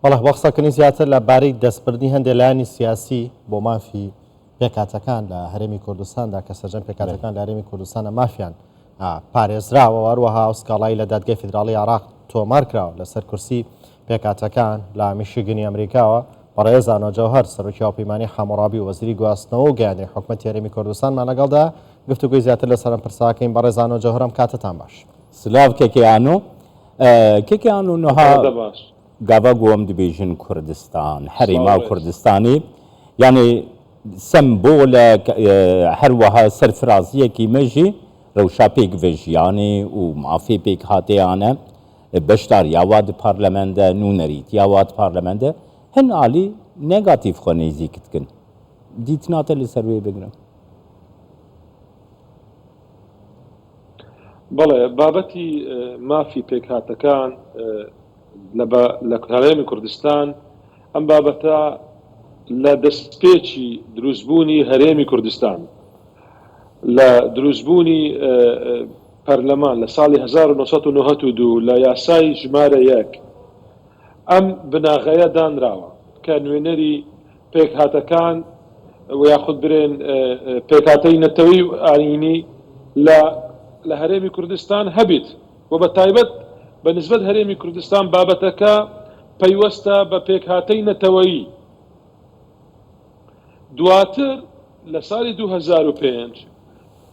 بەڵێ، بۆ قسەکردنی زیاتر لە بارەی دەستبردنی هەندێ لایەنی سیاسی بۆ مافی پێکهاتەکان لە هەرێمی کوردستاندا کە سەرجەم پێکهاتەکان لە هەرێمی کوردستانە مافیان پارێزراوە و هەروەها ئەو سکاڵای لە دادگای فیدراڵی عێراق تۆمار کراوە لەسەر کورسی پێکهاتەکان لە میشیگنی ئەمریکاوە بەڕێز ئانۆ جەوهەر سەرۆکی هاوپەیمانی حاموڕابی و وەزیری گواستنەوە و گەیاندنی حکومەتی هەرێمی کوردستانمان لەگەڵدا گفتوگۆی زیاتر لەسەر ئەم پرسە ئەکەین. بەڕێز ئانۆ جەوهەر ئەم کاتەتان باش. سلاو کەکێ ئانۆ. کەکێ ئانۆ نها گاڤا گۆم دبێژن کوردستان هەرێما کوردستانێ یانێ سەمبۆلە هەروەها سەرفرازیەکی مە ژی رەوشا پێکڤ ژیانێ و مافێ پێکهاتەیانە بەشداریا وا د پارلەمەن دە نوونەریتیا وا د پارلەمەن دە هن ئالی نێگاتیڤ خwe نێزیک دکن دیتنا تە لەسەر وێ بگرم. بەڵێ، بابەتی مافی پێکهاتەکان لە هەرێمی کوردستان، ئەم بابەتە لە دەستپێکی دروستبوونی هەرێمی کوردستان، لە دروستبوونی پەرلەمان لە ساڵی 1992 لە یاسای ژمارە یەک ئەم بناغەیە دانراوە کە نوێنەری پێکهاتەکان و یاخود برێن پێکهاتەی نەتەوەی و ئایینی لە لە هەرێمی کوردستان هەبیت و بە تایبەت بە نسبەت هەرێمی کوردستان بابەتەکە پەیوەستە بە پێکهاتەی نەتەوەیی. دواتر لە ساڵی 2005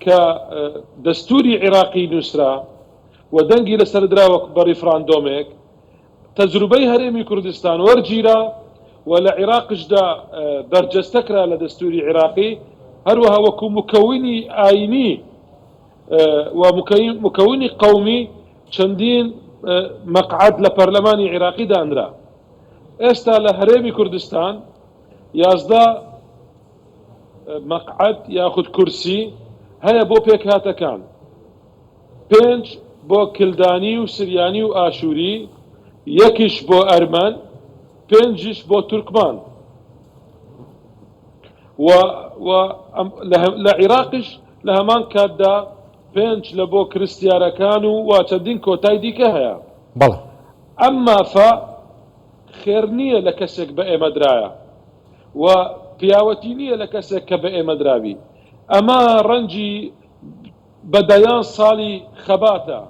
کە دەستووری عیراقی نووسرا و دەنگی لەسەر درا وەک بە ڕیفراندۆمێک، تەجروبەی هەرێمی کوردستان وەرگیرا و لە عیراقشدا بەرجەستە کرا لە دەستووری عیراقی، هەروەها وەکو مکەونی ئایینی و مکەونی قەومی چەندین مەقعەد لە پەرلەمانی عیراقی دانرا. ئێستا لە هەرێمی کوردستان 11 مەقعەد یاخود کورسی هەیە بۆ پێکهاتەکان. پێنج بۆ کلدانی و سریانی و ئاشووری، یەکیش بۆ ئەرمەن، پێنجیش بۆ تورکمان و و لە عیراقیش لە هەمان کاتدا پێنج لە بۆ کرستیارەکان و و چەندین کۆتای دیکە هەیە. بەڵێ. ئەم مافە خێر نییە لە کەسێک بە ئێمە درایە و پیاوەتی نییە لە کەسێک کە بە ئێمە درابی. ئەمە ڕەنجی بە دەیان ساڵی خەباتە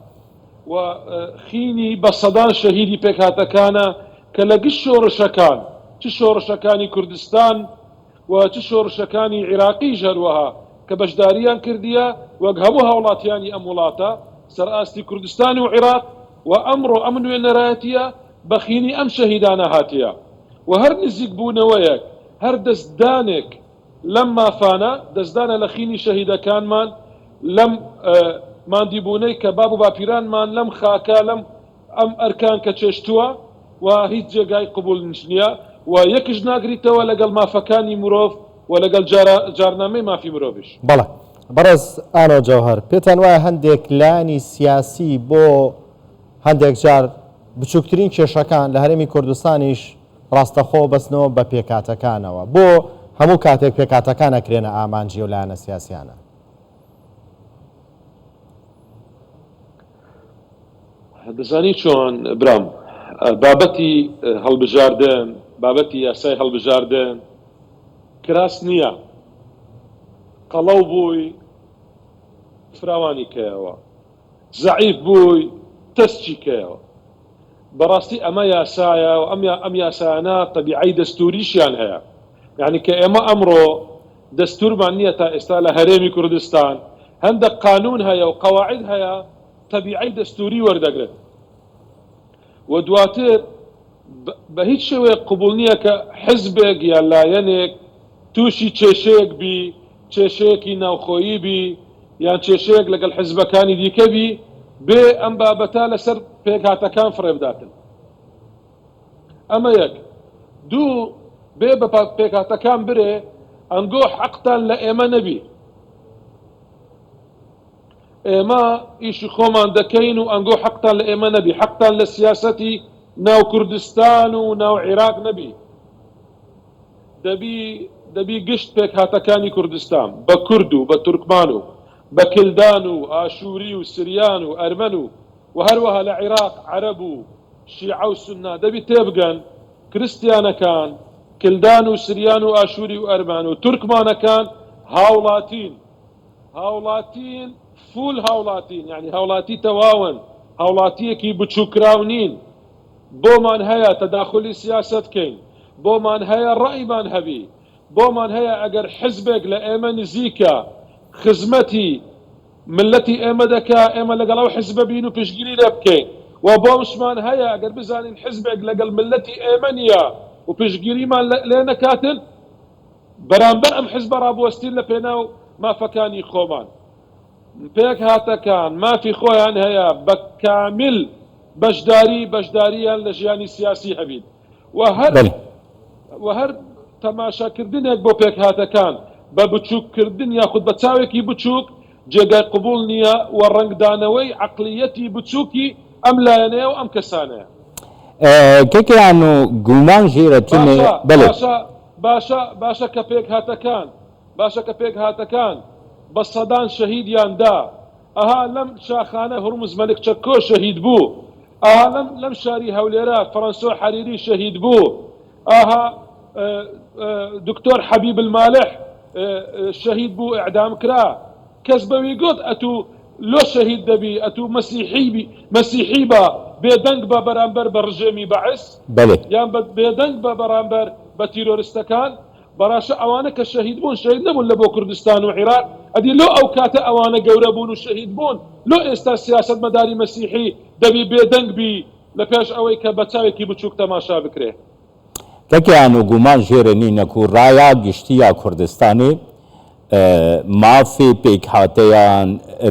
و خینی بە سەدان شەهیدی پێکهاتەکانە کە لە گشت شۆڕشەکان چ شۆڕشەکانی کوردستان و چ شۆڕشەکانی عیراقیش هەروەها کە بەشداریان کردیە وەک هەموو هاوڵاتیانی ئەم وڵاتە سەر ئاستی کوردستان و عیراق و ئەمڕۆ ئەم نوێنەرایەتیە بە خینی ئەم شەهیدانە هاتیە و هەر نزیک بوونەوەیەک هەر دەست دانێک لەم مافانە دەستدانە لە خینی شەهیدەکانمان، لەم ماندیبوونەی کە باب و باپیرانمان لەم خاکە لەم ئەم ئەرکان کە چێشتووە و هیچ جێگای قبوڵنیش نییە و یەکش ناگریتەوە لەگەڵ مافەکانی مرۆڤ و لەگەڵ جارنامەی مافی مرۆڤیش. بەڵێ بەڕێز ئانۆ جەوهەر، پێتان وایە هەندێک لایەنی سیاسی بۆ هەندێک جار بچووکترین کێشەکان لە هەرێمی کوردستانیش ڕاستەخۆ بەستنەوە بە پێکهاتەکانەوە، بۆ هەموو کاتێک پێکهاتەکان ئەکرێنە ئامانجی ئەو لایەنە سیاسیانە؟ دەزانی چۆن برام، بابەتی هەڵبژاردن، بابەتی یاسای هەڵبژاردن کراس نییە، قەڵەو بووی فراوانی کەیەوە، زەعیف بووی تەسکی کەیەوە. بەڕاستی ئەمە یاسایە و ئەم ئەم یاسایانە تەبیعەی دەستووریشیان هەیە. یانی کە ئێمە ئەمڕۆ دەستوورمان نییە تا ئێستا لە هەرێمی کوردستان، هەندەک قانوون هەیە و قەواعید هەیە تەبیعەی دەستووری وەردەگرن و دواتر بە هیچ شێوەیەک قبووڵ نییە کە حیزبێک یا لایەنێک تووشی کێشەیەک بی، کێشەیەکی ناوخۆیی بی یان کێشەیەک لەگەڵ حیزبەکانی دیکە بی، بێ ئەم بابەتە لەسەر پێکهاتەکان فڕێ بداتن. ئەمە یەک. دوو، بێ بە پێکهاتەکان برێ ئەنگۆ حەقتان لە ئێمە نەبی. ئێمە ئیشی خۆمان دەکەین و ئەنگۆ حەقتان لە ئێمە نەبی، حەقتان لە سیاسەتی ناو کوردستان و ناو عیراق نەبی. دەبی دەبی گشت پێکهاتەکانی کوردستان بە کورد و بە تورکمان و بە کلدان و ئاشووری و سریان و ئەرمەن و و هەروەها لە عیراق عەرەب و شیعە و سوننە دەبی تێبگەن. کرستیانەکان، کلدان و سریان و ئاشوری و ئەرمەن و تورکمانەکان هاوڵاتین. هاوڵاتین، full هاوڵاتین، یانی هاوڵاتی تەواون، هاوڵاتییەکی بچووککراو نین. بۆمان هەیە تەداخولی سیاسەت کەین، بۆمان هەیە ڕەئیمان هەبی، بۆمان هەیە ئەگەر حزبێک لە ئێمە نزیکە خزمەتی مللەتی ئێمە دەکا ئێمە لەگەڵ ئەو حزبە بین و پشتگیری لێ بکەین و بۆمشمان هەیە ئەگەر بزانین حزبێک لەگەڵ مللەتی ئێمە نییە و پشتگیریمان لێ نەکاتن بەرامبەر ئەم حزبە ڕابوەستین لە پێناو مافەکانی خۆمان. پێکهاتەکان مافی خۆیان هەیە بە کامیل بەشداری بەشداریان لە ژیانی سیاسی هەبیت و هەر و هەر تەماشاکردنێک بۆ پێکهاتەکان بە بچووککردن یاخود بە چاوێکی بچووک جێگای قبوڵ نییە و ڕەنگدانەوەی عەقڵیەتی بچووکی ئەم لایەنەیە و ئەم کەسانەیە. کەکەیان و گومان ژیرە تونێ باشە بەلێ. باشە باشە باشە کە پێکهاتەکان باشە کە پێکهاتەکان بە سەدان شەهیدیان دا، ئەها لەم شاخانە هورمز مەلک چەکۆ شەهید بوو، ئەها لەم لەم شاری هەولێرە فەرەنسۆ حەریری شەهید بوو، ئاها دکتۆر حەبیب المالح شەهید بوو ئیعدام کرا، کەس بەوی گۆت ئەتوو لۆ شەهید دەبی ئەتوو مەسیحی بی مەسیحی بە بێدەنگ بە بەرامبەر بە ڕژێمی بەعس بەلێ. یان بە بێدەنگ بە بەرامبەر بە تیرۆرستەکان، بەراشە ئەوانە کە شەهید بوون شەهید نەبوون لە بۆ کوردستان و عیراق ئەدی لۆ ئەو کاتە ئەوانە گەورە بوون و شەهید بوون لۆ ئێستا سیاسەت مەداری مەسیحی دەبی بێدەنگ بی لە پێش ئەوەی کە بە چاوێکی بچوک تەماشا بکرێ. کەکیان و گومان ژێرە نینە کو ڕایا گشتی یا کوردستانێ مافێ پێکهاتەیان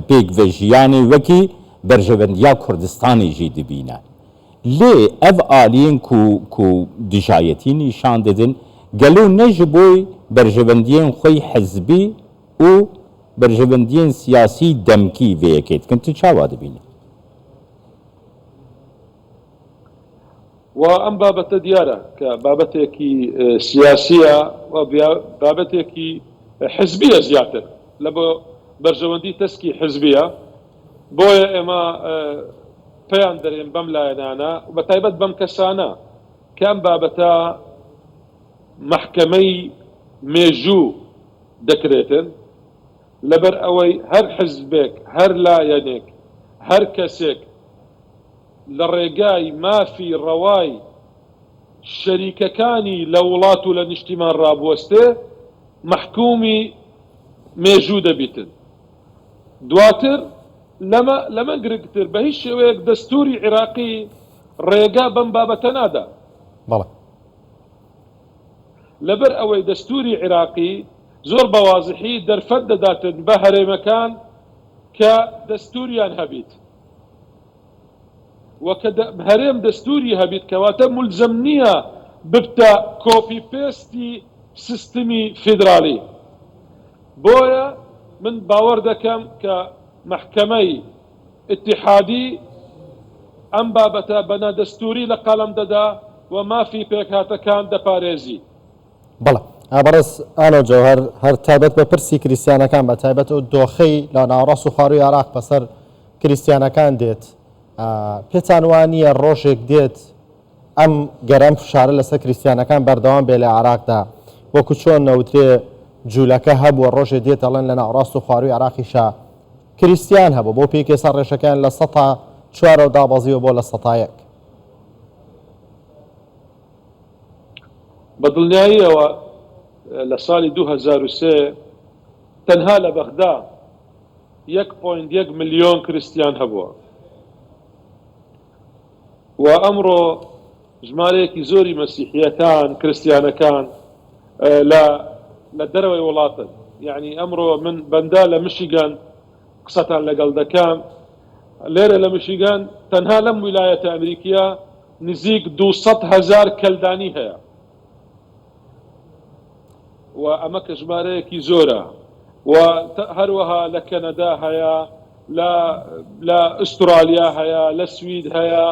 پێکڤە ژیانێ وەکی بەرژەوەندیا کوردستانێ ژی دبینە. لێ ئەڤ ئالیێن کو کو دژایەتی نیشان ددن گەلۆ نە ژ بۆی بەرژەوەندیێن خوەی حزبی ئوو بەرژەوەندیێن سیاسی دەمکی ڤێ یەکێ دکن تو چاوا دبینی؟ و ئەم بابەتە دیارە کە بابەتێکی سیاسیە و بابەتێکی حزبیە زیاتر لە بۆ بەرژەوەندی تەسکی حزبیە بۆیە ئێمە پێیان دەرێن بەم لایەنانە و بە تایبەت بەم کەسانە کە ئەم بابەتە مەحکەمەی مێژوو دەکرێتن لەبەر ئەوەی هەر حزبێک هەر لایەنێک هەر کەسێک لە ڕێگای مافی ڕەوای شەریکەکانی لە وڵات و لە نیشتیمان ڕابوەستێ مەحکومی مێژوو دەبیتن. دواتر لەمە لەمە گرنگتر بە هیچ شێوەیەک دەستووری عیراقی ڕێگا بەم بابەتە نادا. بەڵێ. لەبەر ئەوەی دەستووری عیراقی زۆر بە وازحی دەرفەت دەداتن بە هەرێمەکان کە دەستووریان هەبیت و کە هەرێم دەستووری هەبیت کەواتە مولزەم نییە ببتە copy paste ی سیستمی فیدرالی. بۆیە من باوەڕ دەکەم کە مەحکەمەی ئیتیحادی ئەم بابەتە بە نادەستووری لە قەڵەم دەدا و مافی پێکهاتەکان دەپارێزی. بەڵێ بەڕێز ئانۆ جەوهەر، هەر تایبەت بە پرسی کریستیانەکان بە تایبەت ئەو دۆخەی لە ناوەڕاست و خوارووی عێراق بەسەر کریستیانەکان دێت، پێتان وا نییە ڕۆژێک دێت ئەم گەر ئەم فشارە لەسەر کریستیانەکان بەردەوام بێ لە عێراقدا وەکو چۆن نەوترێ جوولەکە هەبووە ڕۆژێ دێت ئەڵێن لە ناوەڕاست و خوارووی عێراقیشا کریستیان هەبوو بەو پێی کە ئێستا ڕێژەکەیان لە سەتا چوارەوە دابەزیوە بۆ 1%. بە دڵنیاییەوە لە ساڵی 2003 تەنها لە بەغدا 1.1 ملیۆن کریستیان هەبووە. و ئەمڕۆ ژمارەیەکی زۆری مەسیحییەکان، کرستیانەکان لە لە دەرەوەی وڵاتن. یەعنی ئەمڕۆ من بەندە لە مشیگان قسەتان لەگەڵ دەکەم. لێرە لە مشیگان تەنها لەم ویلایەتە ئەمریکییە نزیک 200 هەزار کەلدانی هەیە. و ئەمە کە ژمارەیەکی زۆرە و هەروەها لە کەنەدا هەیە، لە لە ئوسترالیا هەیە، لە سوید هەیە،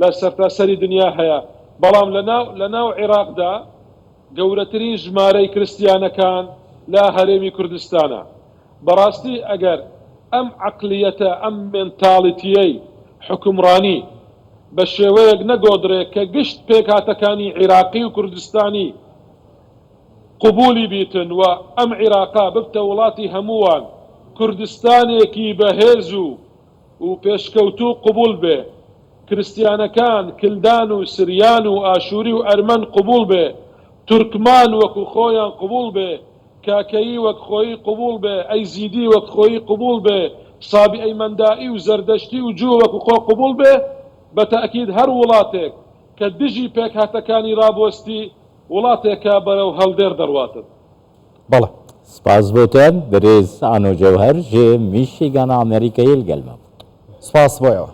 لە سەرتاسەری دنیا هەیە، بەڵام لە ناو لە ناو عێراقدا گەورەترین ژمارەی کرستیانەکان لە هەرێمی کوردستانە. بەڕاستی ئەگەر ئەم عەقلیەتە، ئەم مێنتاڵیتییەی حوکمڕانی. بە شێوەیەک نەگۆدرێ کە گشت پێکهاتەکانی عیراقی و کوردستانی قبولی بیتن و ئەم عیراقە ببتە وڵاتی هەمووان، کوردستانێکی بەهێز و و پێشکەوتوو قبوڵ بێ، کرستیانەکان، کلدان و سریان و ئاشوری و ئەرمەن قبوڵ بێ، تورکمان وەکو خۆیان قبوڵ بێ، کاکەیی وەک خۆیی قبوڵ بێ، ئەیزیدی وەک خۆیی قبوڵ بێ، سابیئەی مەندائی و زەردەشتی و جوو وەکو خۆ قبوڵ بێ، بە تەئکید هەر وڵاتێک کە دژی پێکهاتەکانی رابوەستی، وڵاتێکە بەرەو هەڵدێر دەڕواتن. بەڵێ. سپاس بۆ تە برێز ئانۆ جەوهەر ژ میشیگان ئامریکەیل گەل مە بوو. سپاس بۆ ئێوە.